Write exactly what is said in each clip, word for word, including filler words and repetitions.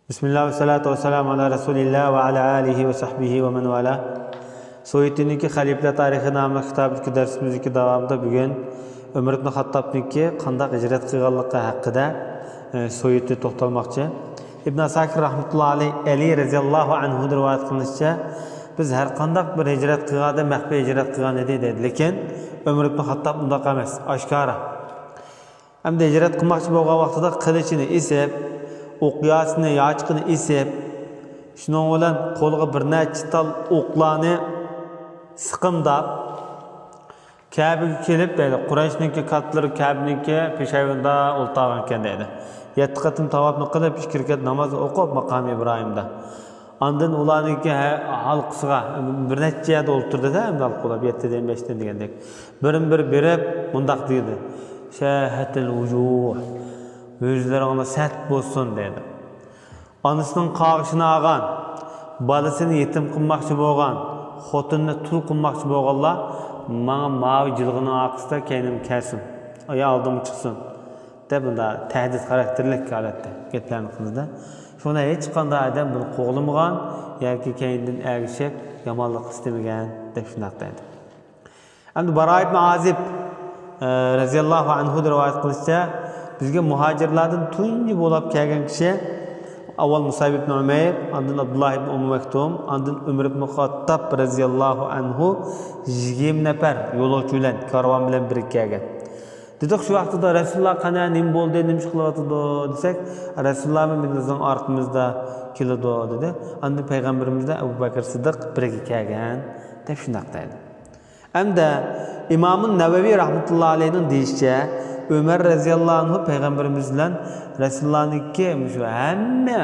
بىسمىللا ۋەسسالاتۇ ۋەسسالامۇ ئالا رەسۇلىللا ۋە ئالا ئالىھى ۋە سەھبىھى ۋە مەن ۋالا. سوۋېتنىڭكى خەلىپىلەر تارىخى ناملىق كىتابىدىكى دەرسىمىزدىكى داۋامىدا بۈگۈن ئۆمەر ئىبن خاتتابنىڭكى قانداق ھىجرەت قىلغانلىقى ھەققىدە، ئە، سوۋېتنى توختالماقچى. ئىبن ئاساكىر رەھمەتۇللا ئەلەي، ئەلى رەزىياللاھۇ ئەنھۇدىن رىۋايەت قىلىنىشىچە، بىز ھەر قانداق بىر ھىجرەت قىلغاندا مەخپىي ھىجرەت قىلغان ئىدى دەيدۇ. لېكىن ئۆمەر ئىبن خاتتاب ئۇنداق ئەمەس، ئاشكارا. ئەمدى ھىجرەت قىلماقچى بولغان ۋاقتىدا قىلىچىنى ئېسىپ، ئوقياسىنى، ياچۇقىنى ئېسىپ، شۇنىڭ بىلەن قولىغا بىر نەچچە تال ئوقلارنى سىقىمداپ، كەبىگە كېلىپ دەيدۇ، قۇرەيشنىڭكى كاتتىلىرى كەبىنىڭكى پېشايۋىنىدا ئولتۇرغانىكەن دەيدۇ. يەتتە قېتىم تاۋاپنى قىلىپ، ئىككى رەكەت ناماز ئوقۇپ، ماقامى ئىبراھىمدا. ئاندىن ئۇلارنىڭكى ھە-، ھالقىسىغا بىر نەچچە يەردە ئولتۇردى-دە، ئەمدى ھالقىۋاپ، يەتتىدىن، بەشتىن دېگەندەك. بىرمۇ بىر بېرىپ مۇنداق دېدى، شەھەتىل ۋۇجۇھ، يۈزلىرىڭلار سەت بولسۇن دېدى. ئانىسىنىڭ قاغىشىنى ئالغان، بالىسىنى يېتىم قىلماقچى بولغان، خوتۇنىنى تۇل قىلماقچى بولغانلار ماڭا ماۋۇ جىلغىنىڭ ئارقىسىدا كەينىمگە كەلسۇن. يا ئالدىمغا چىقسۇن. دەپ مۇنداق تەھدىت خاراكتېرلىك ھالەتتە گەپلەرنى قىلدى. شۇڭا ھېچقانداق ئادەم بۇنى قوغلىمىغان ياكى كەينىدىن ئەگىشىپ يامانلىق ئىستىمىگەن دەپ شۇنداق دەيدۇ. ئەمدى باراي ئىبن ئازىب، ئە، رەزىياللاھۇ ئەنھۇدىن رىۋايەت قىلىشىچە، بىزگە مۇھاجىرلاردىن تۇنجى بولاپ كەلگەن كىشى ئاۋۋال مۇسئەب ئىبن ئۇمەير، ئاندىن ئابدۇللاھ ئىبن ئۇممۇ مەكتۇم، ئاندىن ئۆمەر ئىبن خاتتاب رەزىياللاھۇ ئەنھۇ يىگىرمە نەپەر يولۇچى بىلەن، كارۋان بىلەن بىرگە كەلگەن. دېدۇق، شۇ ۋاقتىدا رەسۇلۇللا قانا، نېمە بولدى، نېمە ئىش قىلىۋاتىدۇ دېسەك، رەسۇلۇللا بىزنىڭ ئارقىمىزدا كېلىدۇ دېدى. ئاندىن پەيغەمبىرىمىز بىلەن ئەبۇ بەكرى سىددىق بىرگە كەلگەن دەپ شۇنداق دەيدۇ. ئەمدى ئىمامۇ نەۋەۋى رەھمەتۇللا ئەلەيھنىڭ دېيىشىچە، ئۆمەر رەزىياللا ئەنھۇ پەيغەمبىرىمىز بىلەن رەسۇلۇللانىڭكى مۇشۇ ھەممە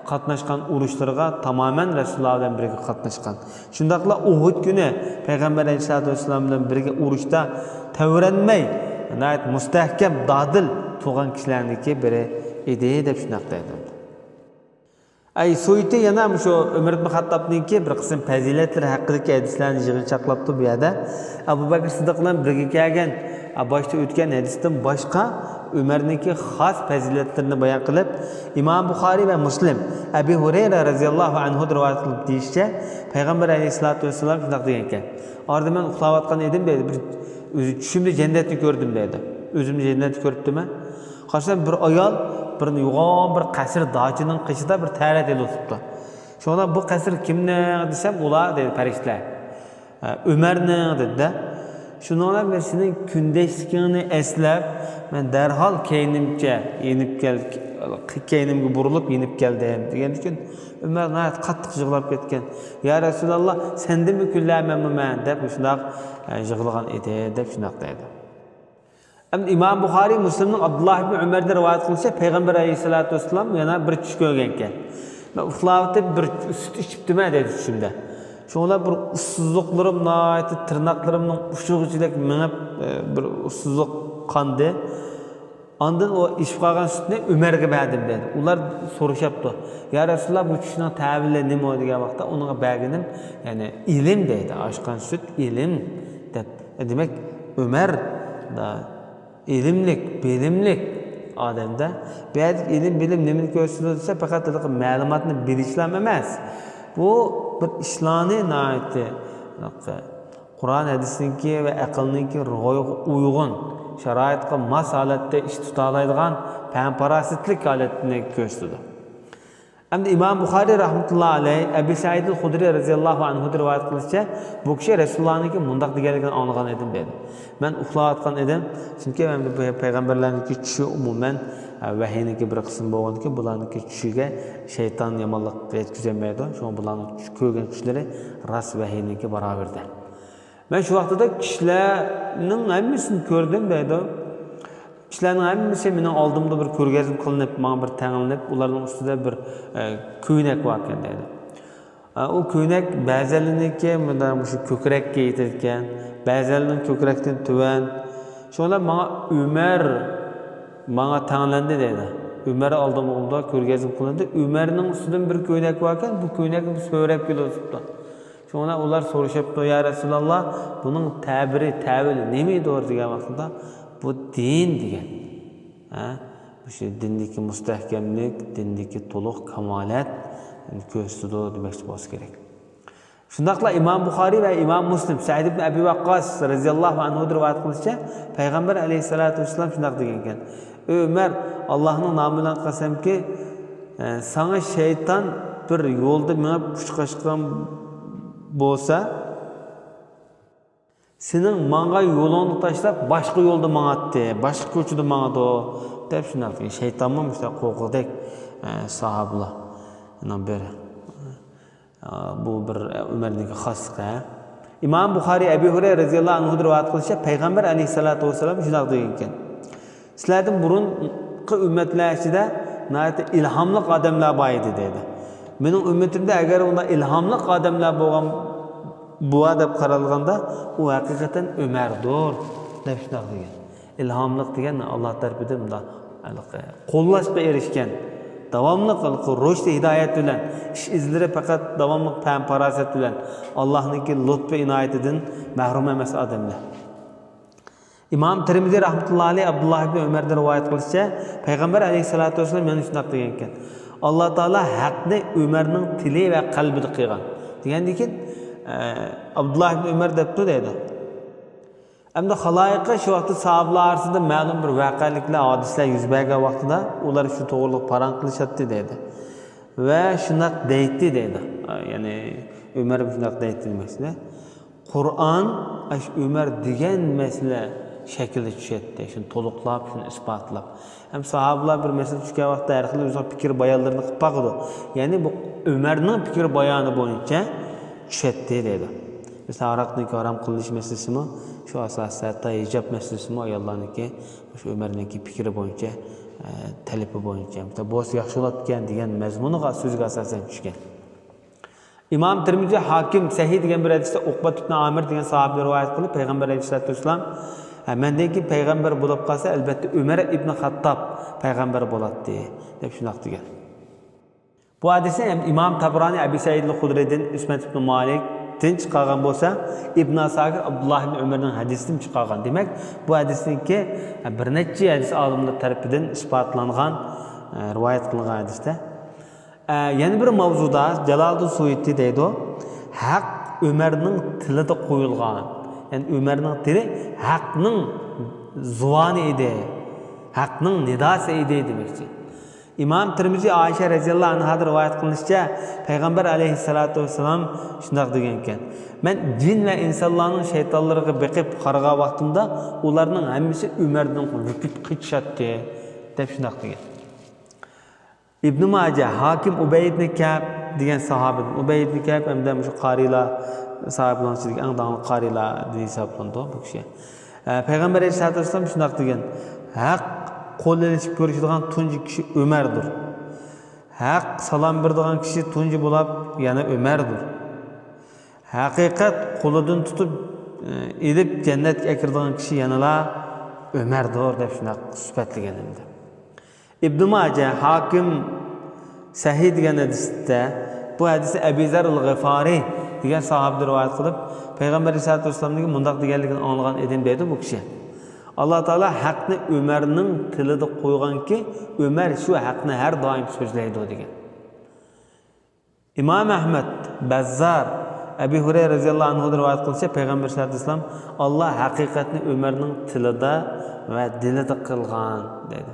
قاتناشقان ئۇرۇشلىرىغا تامامەن رەسۇلۇللا بىلەن بىرگە قاتناشقان. شۇنداقلا ئۇھۇد كۈنى پەيغەمبەر ئەلەيھىسسالاتۇ ۋەسسالام بىلەن بىرگە ئۇرۇشتا تەۋرەنمەي، ناھايىتى مۇستەھكەم، دادىل تۇرغان كىشىلەرنىڭكى بىرى ئىدى دەپ شۇنداق دەيدۇ. ئەي سۇيۇتى يەنە مۇشۇ ئۆمەر ئىبن خاتتابنىڭكى بىر قىسىم پەزىلەتلىرى ھەققىدىكى ھەدىسلەرنى يىغىنچاقلاپتۇ بۇ يەردە. ئەبۇ بەكرى سىددىق بىلەن بىرگە كەلگەن، باشتا ئۆتكەن ھەدىستىن باشقا ئۆمەرنىڭكى خاس پەزىلەتلىرىنى بايان قىلىپ، ئىمام بۇخارىي ۋە مۇسلىم ئەبى ھۇرەيرە رەزىياللاھۇ ئەنھۇدىن رىۋايەت قىلىپ دېيىشىچە، پەيغەمبەر ئەلەيھىسسالاتۇ ۋەسسالام شۇنداق دېگەنكەن، ئارىدا مەن ئۇخلاۋاتقان ئىدىم دەيدۇ، بىر ئۆزى چۈشۈمدە جەننەتنى كۆردۈم دەيدۇ. ئۆزۈمنى جەننەتتە كۆرۈپتىمەن. قارىسام، بىر ئايال بىر يوغان بىر قەسىر داچىنىڭ قېشىدا بىر تەرەت ئېلىۋېتىپتۇ. شۇڭا بۇ قەسىر كىمنىڭ دېسەم، ئۇلار دەيدۇ، پەرىشتىلەر. ئۆمەرنىڭ دېدى-دە. شۇنىڭ بىلەن مەن سېنىڭ كۈندەشلىكىڭنى ئەسلەپ، مەن دەرھال كەينىمچە يېنىپ كەل-، كەينىمگە بۇرۇلۇپ يېنىپ كەلدىم دېگەندىكىن، ئۆمەر ناھايىتى قاتتىق يىغلاپ كەتكەن. يا رەسۇلاللا، سەندىنمۇ كۈنلەرمەنمۇ مەن دەپ مۇشۇنداق، ئە، يىغلىغان ئىدى دەپ شۇنداق دەيدۇ. ئەمدى ئىمام بۇخارىي مۇسلىمنىڭ ئابدۇللاھ ئىبن ئۆمەردىن رىۋايەت قىلىشىچە، پەيغەمبەر ئەلەيھىسسالاتۇ ۋەسسالام يەنە بىر چۈش كۆرگەنكەن. مەن ئۇخلاۋېتىپ بىر سۈت ئىچىپتىمەن دەيدۇ چۈشۈمدە. شۇڭا بىر ئۇسسۇزلۇقلىرىم ناھايىتى تىرناقلىرىمنىڭ ئۇچىغىچىلىك مېڭىپ، ئە، بىر ئۇسسۇزلۇق قاندى. ئاندىن ئۇ ئىچىپ قالغان سۈتنى ئۆمەرگە بەردىم دەيدۇ. ئۇلار سورىشاپتۇ، يا رەسۇلاللا، بۇ چۈشنىڭ تەۋىلى نېمە دېگەن ۋاقىتتا، ئۇنىڭغا بەرگىنىم، يەنى ئىلىم دەيدۇ، ئاچقان سۈت ئىلىم دەپ. دېمەك، ئۆمەر دا ئىلىملىك، بىلىملىك ئادەمدە. بۇ يەردىكى ئىلىم، بىلىم نېمىنى كۆرسىتىدۇ دېسە، پەقەت ھېلىقى مەلۇماتنى بىلىشلام ئەمەس. بۇ بىر ئىشلارنى ناھايىتى قۇرئان ھەدىسنىڭكى ۋە ئەقىلنىڭكى روھىغا ئۇيغۇن، شارائىتقا ماس ھالەتتە ئىش تۇتالايدىغان پەم-پاراسەتلىك ھالەتنى كۆرسىتىدۇ. ئەمدى ئىمام بۇخارىي رەھمەتۇللا ئەلەيھ ئەبى سەئىدىل خۇدرىي رەزىياللاھۇ ئەنھۇدىن رىۋايەت قىلىشىچە، بۇ كىشى رەسۇلۇللانىڭكى مۇنداق دېگەنلىكىنى ئاڭلىغان ئىدىم دەيدۇ. مەن ئۇخلاۋاتقان ئىدىم، چۈنكى ئەمدى بۇ پەيغەمبەرلەرنىڭكى چۈشى ئومۇمەن، ئە، ۋەھىينىڭكى بىر قىسمى بولغاندىكىن، بۇلارنىڭكى چۈشىگە شەيتان يامانلىق يەتكۈزەلمەيدۇ. شۇڭا بۇلارنىڭ چۈش كۆرگەن چۈشلىرى راست ۋەھىينىڭكى باراۋىرىدە. مەن شۇ ۋاقتىدا كىشىلەرنىڭ ھەممىسىنى كۆردۈم دەيدۇ. كىشىلەرنىڭ ھەممىسى مېنىڭ ئالدىمدا بىر كۆرگەزمە قىلىنىپ، ماڭا بىر تەڭلىنىپ، ئۇلارنىڭ ئۈستىدە بىر، ئە، كۆينەك باركەن دەيدۇ. ئە، ئۇ كۆينەك بەزىلىرىنىڭكى مۇنداق مۇشۇ كۆكرەككە يېتىدىكەن، بەزىلىرىنىڭ كۆكرەكتىن تۆۋەن. شۇڭا ماڭا ئۆمەر ماڭا تەڭلەندى دەيدۇ. ئۆمەر ئالدىمغا كۆرگەزمە قىلىندى. ئۆمەرنىڭ ئۈستىدىن بىر كۆينەك باركەن، بۇ كۆينەكنى سۆرەپ كېلىۋېتىپتۇ. شۇڭا ئۇلار سورىشىپتۇ، يا رەسۇلاللا، بۇنىڭ تەبىرى، تەۋىلى نېمە ئىدى دېگەن ۋاقتىدا، بۇ دىن دېگەن. ھە؟ مۇشۇ دىندىكى مۇستەھكەملىك، دىندىكى تولۇق كامالەت كۆرسىتىدۇ دېمەكچى بولسا كېرەك. شۇنداقلا ئىمام بۇخارىي ۋە ئىمام مۇسلىم سەئىد ئىبن ئەبى ۋەققاس رەزىياللاھۇ ئەنھۇدىن رىۋايەت قىلىشىچە، پەيغەمبەر ئەلەيھىسسالاتۇ ۋەسسالام شۇنداق دېگەنكەن: «ئۆمەر، ئاللاھنىڭ نامى بىلەن قەسەمكى، ئە، ساڭا شەيتان بىر يولدا مېڭىپ قۇچقاچقان بولسا، سېنىڭ ماڭغان يولۇڭنى تاشلاپ، باشقا يولدا ماڭاتتى، باشقا كوچىدا ماڭىدۇ» دەپ شۇنداق دېگەن. شەيتانمۇ مۇشۇنداق قورققۇدەك، ئە، ساھابىلارنىڭ بىرى. ئە، بۇ بىر ئۆمەرنىڭكى خاسلىقى، ھە. ئىمام بۇخارىي ئەبى ھۇرەيرە رەزىياللاھۇ ئەنھۇدىن رىۋايەت قىلىشىچە، پەيغەمبەر ئەلەيھىسسالاتۇ ۋەسسالام شۇنداق دېگەنكەن: «سىلەردىن بۇرۇنقى ئۈممەتلەر ئىچىدە ناھايىتى ئىلھاملىق ئادەملەر بار ئىدى» دەيدۇ. «مېنىڭ ئۈممىتىمدە ئەگەر ئۇنداق ئىلھاملىق ئادەملەر بولغان بولار دەپ قارالغاندا، ئۇ ھەقىقەتەن ئۆمەردۇر» دەپ شۇنداق دېگەن. ئىلھاملىق دېگەن ئاللا تەرىپىدىن مۇنداق ھېلىقى قوللاشقا ئېرىشكەن، داۋاملىق ھېلىقى رۇشد ھىدايەت بىلەن، ئىش ئىزلىرى پەقەت داۋاملىق پەم پاراسەت بىلەن، ئاللانىڭكى لۇتپى ئىنايىتىدىن مەھرۇم ئەمەس ئادەملەر. ئىمام تىرمىزى رەھمەتۇللا ئەلەيھ ئابدۇللا ئىبنى ئۆمەردىن رىۋايەت قىلىشىچە، پەيغەمبەر ئەلەيھىسسالاتۇ ۋەسسالام يەنە شۇنداق دېگەنكەن: «ئاللا تائالا ھەقنى ئۆمەرنىڭ تىلى ۋە قەلبىدە قىلغان» دېگەندىن كېيىن، ئە، ئابدۇللا ئىبنى ئۆمەر دەپتۇ دەيدۇ. ئەمدى خالايىققا شۇ ۋاقىتتا ساھابىلار ئارىسىدا مەلۇم بىر ۋەقەلىكلەر، ھادىسىلەر يۈز بەرگەن ۋاقتىدا ئۇلار شۇ توغرىلىق پاراڭ قىلىشاتتى دەيدۇ. ۋە شۇنداق دەيتتى دەيدۇ. يەنى ئۆمەر شۇنداق دەيتتى دېمەكچىدە. قۇرئان ئاشۇ ئۆمەر دېگەن مەسىلە شەكلىدە چۈشەتتى. شۇنى تولۇقلاپ، شۇنى ئىسپاتلاپ. ھەم ساھابىلار بىر مەسىلە چۈشكەن ۋاقىتتا ھەر خىل ئۆزىنىڭ پىكىر بايانلىرىنى قىلىپ باقىدۇ. يەنى بۇ ئۆمەرنىڭ پىكىر بايانى بويىچە چۈشەتتى دەيدۇ. مىسال، ھاراقنىڭكى ھارام قىلىنىش مەسىلىسىمۇ شۇ ئاساستا، ھەتتا ھىجاب مەسىلىسىمۇ ئاياللارنىڭكى شۇ ئۆمەرنىڭكى پىكرى بويىچە، ئە، تەلىپى بويىچە، مىسال، بولسا ياخشى بولاتتىكەن دېگەن مەزمۇنىغا، سۆزىگە ئاساسەن چۈشكەن. ئىمام تىرمىزى ھاكىم سەھىھ دېگەن بىر ھەدىستە ئوقبەت ئىبن ئامىر دېگەن ساھابىدىن رىۋايەت قىلىپ، پەيغەمبەر ئەلەيھىسسالاتۇ ۋەسسالام، ھە، مەندىن كېيىن پەيغەمبەر بولۇپ قالسا، ئەلبەتتە ئۆمەر ئىبن خاتتاب پەيغەمبەر بولاتتى، دەپ شۇنداق دېگەن. بۇ ھەدىسنى ھەم ئىمام تەبرانى ئەبى سەئىد خۇدرىدىن، ئىسمەت ئىبن مالىكتىن چىقارغان بولسا، ئىبن ئاساكىر ئابدۇللا ئىبن ئۆمەرنىڭ ھەدىسىدىن چىقارغان. دېمەك، بۇ ھەدىسنىڭكى بىر نەچچە ھەدىس ئالىملار تەرىپىدىن ئىسپاتلانغان، ئە، رىۋايەت قىلىنغان ھەدىستە. ئە، يەنە بىر ماۋزۇدا جالالىدىن سۇيۇتى دەيدۇ، ھەق ئۆمەرنىڭ تىلىدا قويۇلغان. يەنى ئۆمەرنىڭ تىلى ھەقنىڭ زۇۋانى ئىدى، ھەقنىڭ نىداسى ئىدى دېمەكچى. ئىمام تىرمىزى ئائىشە رەزىياللاھۇ ئەنھادىن رىۋايەت قىلىنىشىچە، پەيغەمبەر ئەلەيھىسسالاتۇ ۋەسسالام شۇنداق دېگەنكەن، مەن جىن ۋە ئىنسانلارنىڭ شەيتانلىرىغا بېقىپ قارىغان ۋاقتىمدا، ئۇلارنىڭ ھەممىسى ئۆمەردىن ھۆركۈپ قېچىشاتتى، دەپ شۇنداق دېگەن. ئىبنى ماجە، ھاكىم ئۇبەي ئىبنى كەئب دېگەن ساھابىدىن. ئۇبەي ئىبنى كەئب ھەمدە مۇشۇ قارىيلار ساھابىلارنىڭ ئىچىدىكى ئەڭ داڭلىق قارىيلاردىن ھېسابلىنىدۇ بۇ كىشى. ئە، پەيغەمبەر ئەلەيھىسسالاتۇ ۋەسسالام شۇنداق دېگەن، ھەق قول ئېلىشىپ كۆرۈشىدىغان تۇنجى كىشى ئۆمەردۇر. ھەق سالام بېرىدىغان كىشى تۇنجى بولاپ يەنە ئۆمەردۇر. ھەقىقەت قولىدىن تۇتۇپ، ئېلىپ جەننەتكە ئەكىرىدىغان كىشى يەنىلا ئۆمەردۇر، دەپ شۇنداق سۈپەتلىگەن ئەمدى. ئىبنى ماجە، ھاكىم سەھىھ دېگەن ھەدىستە، بۇ ھەدىسنى ئەبى زەر ئەل غىفارى دېگەن ساھابىدىن رىۋايەت قىلىپ، پەيغەمبەر ئەلەيھىسسالاتۇ ۋەسسالامنىڭ مۇنداق دېگەنلىكىنى ئاڭلىغان ئىدىم، دەيدۇ بۇ كىشى. ئاللا تائالا ھەقنى ئۆمەرنىڭ تىلىدا قويغانكى، ئۆمەر شۇ ھەقنى ھەر دائىم سۆزلەيدۇ، دېگەن. ئىمام ئەھمەد، بەززار، ئەبى ھۇرەيرە رەزىياللاھۇ ئەنھۇدىن رىۋايەت قىلىشىچە، پەيغەمبەر سەللەللاھۇ ئەلەيھى ۋەسەللەم، «ئاللا ھەقىقەتنى ئۆمەرنىڭ تىلىدا ۋە دىلىدا قىلغان» دەيدۇ.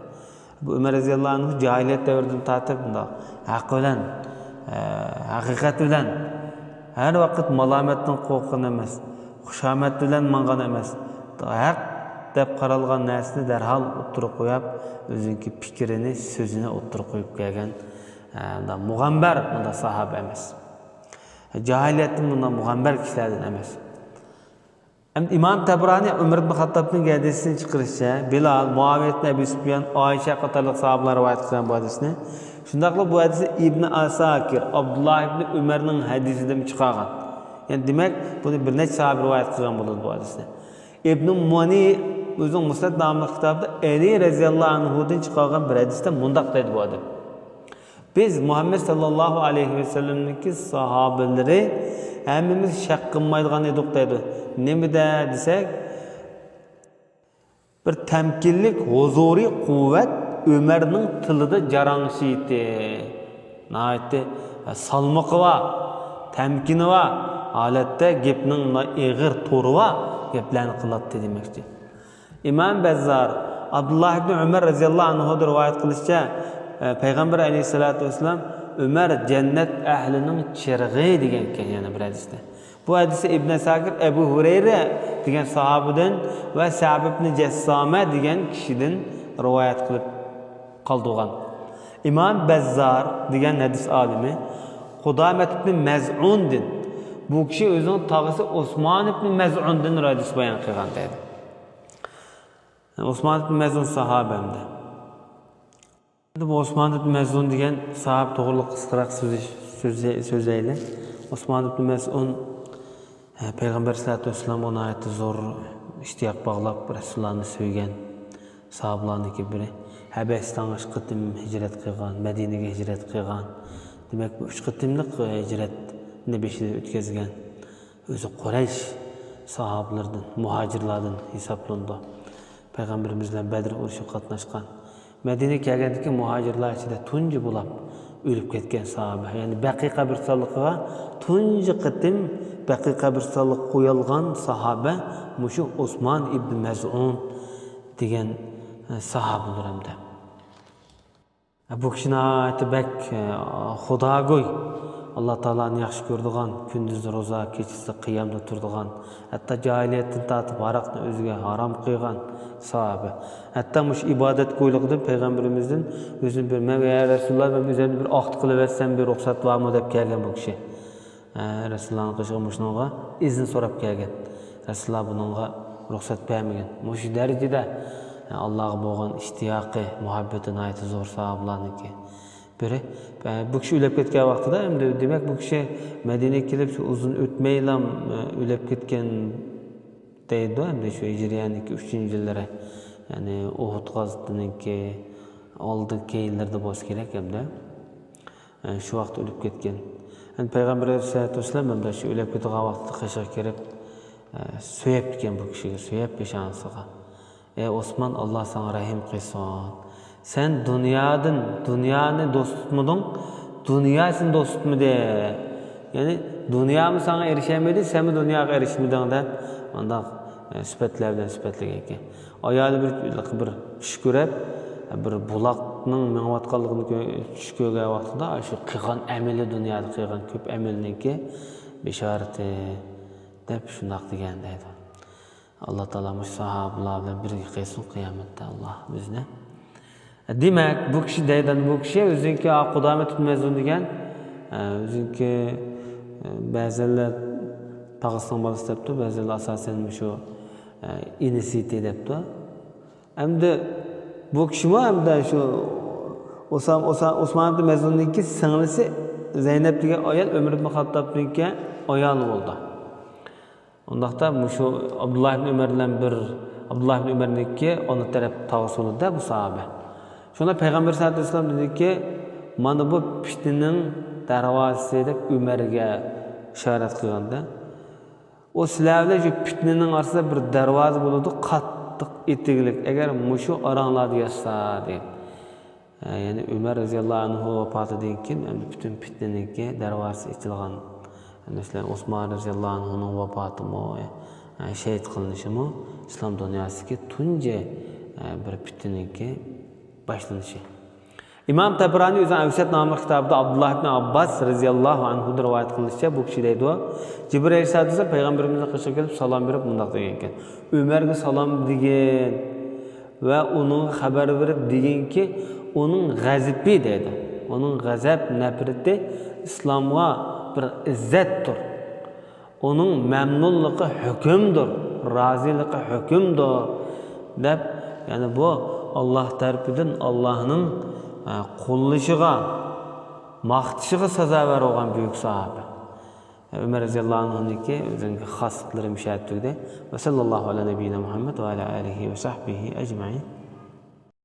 بۇ ئۆمەر رەزىياللاھۇ ئەنھۇ جاھىلىيەت دەۋرىدىن تارتىپ بۇنداق ھەق بىلەن، ئە، ھەقىقەت بىلەن ھەر ۋاقىت مالامەتتىن قورققان ئەمەس، خۇشامەت بىلەن ماڭغان ئەمەس. ھەق دەپ قارالغان نەرسىنى دەرھال ئوتتۇرىغا قويۇپ، ئۆزىنىڭكى پىكرىنى، سۆزىنى ئوتتۇرىغا قويۇپ كەلگەن، ئە، مۇنداق مۇغەمبەر، مۇنداق ساھابە ئەمەس. جاھىلىيەتتىن بۇنداق مۇغەمبەر كىشىلەردىن ئەمەس. ئەمدى ئىمام تەبرانى ئۆمەر ئىبن خەتتابنىڭ ھەدىسىنى چىقىرىشىچە، بىلال، مۇئاۋىيەتتىن ئەبى سۇپيان، ئائىشە قاتارلىق ساھابىلار رىۋايەت قىلغان بۇ ھەدىسنى. شۇنداقلا بۇ ھەدىسنى ئىبنى ئاساكىر، ئابدۇللا ئىبنى ئۆمەرنىڭ ھەدىسىدىن چىقارغان. يەنى دېمەك، بۇنى بىر نەچچە ساھابە رىۋايەت قىلغان بولىدۇ بۇ ھەدىسنى. ئىبنى مۇنى ئۆزىنىڭ مۇسنەد ناملىق كىتابىدا ئەلى رەزىياللاھۇ ئەنھۇدىن چىقارغان بىر ھەدىستە مۇنداق دەيدۇ بۇ ئادەم. بىز مۇھەممەد سەللەللاھۇ ئەلەيھى ۋەسەللەمنىڭكى ساھابىلىرى ھەممىمىز شەك قىلمايدىغان ئىدۇق دەيدۇ. نېمىدە دېسەك، بىر تەمكىنلىك، ھۇزۇرىي قۇۋۋەت، ئۆمەرنىڭ تىلىدا جاراڭشىيتتى. ناھايىتى سالمىقى بار، تەمكىنى بار ھالەتتە گەپنىڭ ئېغىر، تورى بار گەپلەرنى قىلاتتى دېمەكچى. ئىمام بەززار، ئابدۇللا ئىبنى ئۆمەر رەزىياللاھۇ ئەنھۇدىن رىۋايەت قىلىشىچە، پەيغەمبەر ئەلەيھىسسالاتۇ ۋەسسالام، ئۆمەر جەننەت ئەھلىنىڭ چىرىغى دېگەنكەن يەنە بىر ھەدىستە. بۇ ھەدىسنى ئىبن ئەساكىر ئەبۇ ھۇرەيرە دېگەن ساھابىدىن ۋە سەئب ئىبن جەسسامە دېگەن كىشىدىن رىۋايەت قىلىپ قالدۇرغان. ئىمام بەززار دېگەن ھەدىس ئالىمى قۇدامەت ئىبن مەزئۇندىن، بۇ كىشى ئۆزىنىڭ تاغىسى ئوسمان ئىبن مەزئۇندىن ھەدىس بايان قىلغان دەيدۇ. ئوسمان ئىبن مەزئۇن ساھابە ئەمدى. ئەمدى بۇ ئوسمان ئىبن مەزئۇن دېگەن ساھابە توغرىلىق قىسقىراق سۆزلىش-، سۆزلەي-، سۆزلەيلى. ئوسمان ئىبن مەزئۇن، ئە، پەيغەمبەر سەللەللاھۇ ئەلەيھى ۋەسەللەمگە ناھايىتى زور ئىشتىياق باغلاپ، رەسۇلۇللانى سۆيگەن ساھابىلارنىڭكى بىرى. ھەبەشىستانغا ئۈچ قېتىم ھىجرەت قىلغان، مەدىنىگە ھىجرەت قىلغان. دېمەك، بۇ ئۈچ قېتىملىق، ئە، ھىجرەتنى بېشىدىن ئۆتكۈزگەن. ئۆزى قۇرەيش ساھابىلىرىدىن، مۇھاجىرلاردىن ھېسابلىنىدۇ. پەيغەمبىرىمىز بىلەن بەدر ئۇرۇشىغا قاتناشقان. مەدىنىگە كەلگەندىن كېيىن مۇھاجىرلار ئىچىدە تۇنجى بولاپ ئۆلۈپ كەتكەن ساھابە. يەنى بەقىي قەبرىستانلىقىغا تۇنجى قېتىم بەقىي قەبرىستانلىققا قويۇلغان ساھابە مۇشۇ ئوسمان ئىبن مەزئۇن دېگەن، ئە، ساھابىدۇر ئەمدى. بۇ كىشى ناھايىتى بەك، ئە، خۇداگوي، ئاللا تائالانى ياخشى كۆرىدىغان، كۈندۈزى روزا، كېچىسى قىيامدا تۇرىدىغان، ھەتتا جاھىلىيەتتىن تارتىپ ھاراقنى ئۆزىگە ھارام قىلغان ساھابە. ھەتتا مۇشۇ ئىبادەتكويلۇقىدىن پەيغەمبىرىمىزدىن ئۆزىنى بىر، مەن، يا رەسۇلاللا، مەن ئۆزۈمنى بىر ئاقتى قىلىۋەتسەم، بىر رۇخسەت بارمۇ دەپ كەلگەن بۇ كىشى. ئە، رەسۇلۇللانىڭ قېشىغا مۇشۇنىڭغا ئىزىن سوراپ كەلگەن. رەسۇلۇللا بۇنىڭغا رۇخسەت بەرمىگەن. مۇشۇ دەرىجىدە، ئە، ئاللاغا بولغان ئىشتىياقى، مۇھەببىتى ناھايىتى زور ساھابىلارنىڭكى بىرى. ئە، بۇ كىشى ئۆلۈپ كەتكەن ۋاقتىدا، ئەمدى دېمەك، بۇ كىشى مەدىنىگە كېلىپ، شۇ ئۇزۇن ئۆتمەيلا، ئە، ئۆلۈپ كەتكەن دەيدۇ، ئەمدى شۇ ھىجرىيەنىڭكى ئۈچىنچى يىللىرى، يەنى ئۇھۇد غازىتىنىڭكى ئالدى كەينىلىرىدە بولسا كېرەك ئەمدى. ئە، شۇ ۋاقىت ئۆلۈپ كەتكەن. ئەمدى پەيغەمبەر ئەلەيھىسسالاتۇ ۋەسسالام ئەمدى شۇ ئۆلۈپ كېتىدىغان ۋاقتىدا قېشىغا كىرىپ، ئە، سۆيەپتىكەن بۇ كىشىگە، سۆيەپ پېشانىسىغا. ئەي ئوسمان، ئاللا ساڭا رەھىم قىلسۇن. سەن دۇنيادىن، دۇنيانى دوست تۇتمىدىڭ، دۇنيا سېنى دوست تۇتمىدى. يەنى دۇنيامۇ ساڭا ئېرىشەلمىدى، سەنمۇ دۇنياغا ئېرىشمىدىڭ دەپ، مۇنداق، ئە، سۈپەتلەر بىلەن سۈپەتلىگەنكەن. ئايالى بىر، بىر چۈش كۆرۈپ، بىر بۇلاقنىڭ مېڭىۋاتقانلىقىنى كۆ-، چۈش كۆرگەن ۋاقتىدا، شۇ قىلغان ئەمىلى، دۇنيادا قىلغان كۆپ ئەمىلنىڭكى بېشارىتى دەپ شۇنداق دېگەن دەيدۇ. ئاللا تائالا مۇشۇ ساھابىلار بىلەن بىرگە قىلسۇن قىيامەتتە ئاللا بىزنى. دېمەك، بۇ كىشى دەيدۇ، بۇ كىشى ئۆزىنىڭكى قۇدامەت ئىبن مەزئۇن دېگەن، ئۆزىنىڭكى، بەزىلەر تاغىسىنىڭ بالىسى دەپتۇ، بەزىلەر ئاساسەن مۇشۇ، ئىنىسى دەپتۇ. ئەمدى بۇ كىشىمۇ ئەمدى شۇ ئۇسام-، ئۇسا-، ئۇسمان ئىبن مەزئۇننىڭكى سىڭلىسى زەينەپ دېگەن ئايال ئۆمەر ئىبن خاتتابنىڭكى ئايالى بولدى. ئۇنداقتا مۇشۇ ئابدۇللا ئىبن ئۆمەر بىلەن بىر، ئابدۇللا ئىبن ئۆمەرنىڭكى ئانا تەرەپ تاغىسى بولىدۇ بۇ ساھابە. شۇڭا پەيغەمبەر سەللەللاھۇ ئەلەيھى ۋەسەللەم دېدىكى، مانا بۇ پىتنىنىڭ دەرۋازىسى دەپ ئۆمەرگە ئىشارەت قىلغاندا، ئۇ سىلەر بىلەن شۇ پىتنىنىڭ ئارىسىدا بىر دەرۋازا بولىدۇ، قاتتىق ئېتىكلىك. ئەگەر مۇشۇ ئاراڭلاردا ياتسا، دېگەن. ئە، يەنى ئۆمەر رەزىياللاھۇ ئەنھۇ ۋاپاتىدىن كېيىن ئەمدى پۈتۈن پىتنىنىڭكى دەرۋازىسى ئېچىلغان. مەسىلەن، ئوسمان رەزىياللاھۇ ئەنھۇنىڭ ۋاپاتىمۇ، ئە، شېھىت قىلىنىشىمۇ ئىسلام دۇنياسىدىكى تۇنجى، ئە، بىر پىتنىنىڭكى باشلىنىشى. ئىمام تەبرانى ئۆزىنىڭ ئەۋسەت ناملىق كىتابىدا ئابدۇللا ئىبن ئابباس رەزىياللاھۇ ئەنھۇدىن رىۋايەت قىلىنىشىچە، بۇ كىشى دەيدۇ، جىبرىئىل ئەلەيھىسسالام پەيغەمبىرىمىزنىڭ قېشىغا كېلىپ سالام بېرىپ مۇنداق دېگەنكەن، ئۆمەرگە سالام دېگىن ۋە ئۇنىڭغا خەۋەر بېرىپ دېگىنكى، ئۇنىڭ غەزىپى دەيدۇ. ئۇنىڭ غەزەپ نەپرىتى ئىسلامغا بىر ئىززەتتۇر. ئۇنىڭ مەمنۇنلۇقى ھۆكۈمدۇر، رازىلىقى ھۆكۈمدۇر، دەپ، يەنى بۇ ئاللا تەرىپىدىن ئاللانىڭ، ئە، قوللىشىغا، ماختىشىغا سازاۋەر بولغان بۈيۈك ساھابە. ئۆمەر رەزىياللاھۇ ئەنھۇنىڭكى ئۆزىنىڭكى خاسلىقلىرى مۇشۇ يەردە تۈگىدى. ۋە سەللەللاھۇ ئەلا نەبىييىنا مۇھەممەد ۋە ئەلا ئالىھى ۋە سەھبىھى ئەجمەئىن.